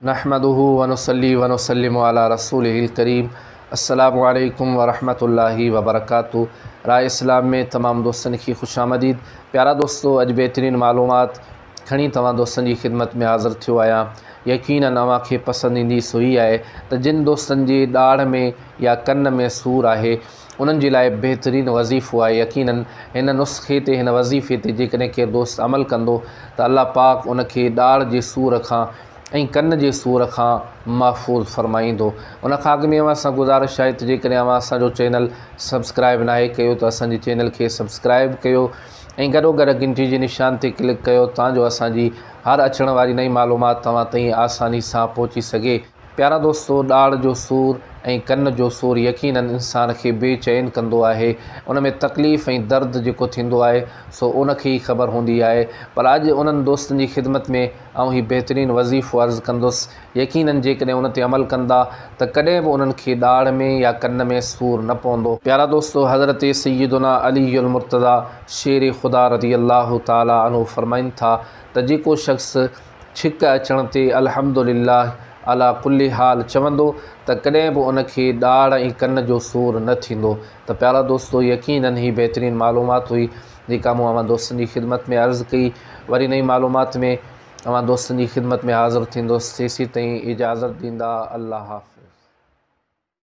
نحمده ونصلي ونسلم علي رسوله الڪريم السلام عليڪم ورحمة الله وبرڪاته راء اسلام ۾ تمام دوستن کي خوش آمديد پيارا دوستو اڄ بهترين معلومات کڻي توهان دوستن جي خدمت ۾ حاضر ٿيو آهيان يقينن اوهان کي پسند ايندي سو هي آهي ته جن دوستن جي ڏاڙهه ۾ يا ڪن ۾ سور آهي انهن جي لاء بهترين وظيفو آهي يقينن هن نسخي تي هن وظيفي تي جيڪڏهن ڪير دوست عمل ڪندو ته الله پاڪ ان کي ڏاڙهه جي سور کان ۽ ڪن جي سور کان محفوظ فرمائيندو. ان کان اڳ ۾ اوهان سان گذارش آهي ته جيڪڏهن اوهان اسان جو چينل سبسڪرائب ناهي ڪيو ته اسان جي چينل کي سبسڪرائب ڪيو ۽ گڏوگڏ گهنٽي جي نشان تي ڪلڪ ڪيو تان جو اسان جي هر اچڻ واري نئين معلومات توهان تائين آساني سان پهچي سگهي. پيارا دوستو ڏاڙهه جو سور ۽ ڪن جو سور يقينن انسان کي بي چين ڪندو آهي ان ۾ تڪليف ۽ درد جيڪو ٿيندو آهي سو ان کي ئي خبر هوندي آهي پر اڄ انهن دوستن جي خدمت ۾ آئون هي بهترين وظيفو عرض ڪندس يقينن جيڪڏهن ان تي عمل ڪندا ته ڪڏهن به انهن کي ڏاڙهه ۾ يا ڪن ۾ سور نه پوندو. پيارا دوستو حضرت سيدنا علي المرتضيٰ شير خدا رضي الله تعالٰي عنه فرمائن ٿا ته جيڪو شخص ڇڪ اچڻ تي الحمد لله علي ڪل حال چوندو ته ڪڏهن به ان کي ڏاڙهه ۽ ڪن جو سور نه ٿيندو ته پيارا دوستو يقينن هي بهترين معلومات هئي جيڪا مون اوهان دوستن جي خدمت ۾ عرض ڪئي وري نئين معلومات ۾ اوهان دوستن جي خدمت ۾ حاضر ٿيندس تيسين تائين اجازت ڏيندا الله حافظ.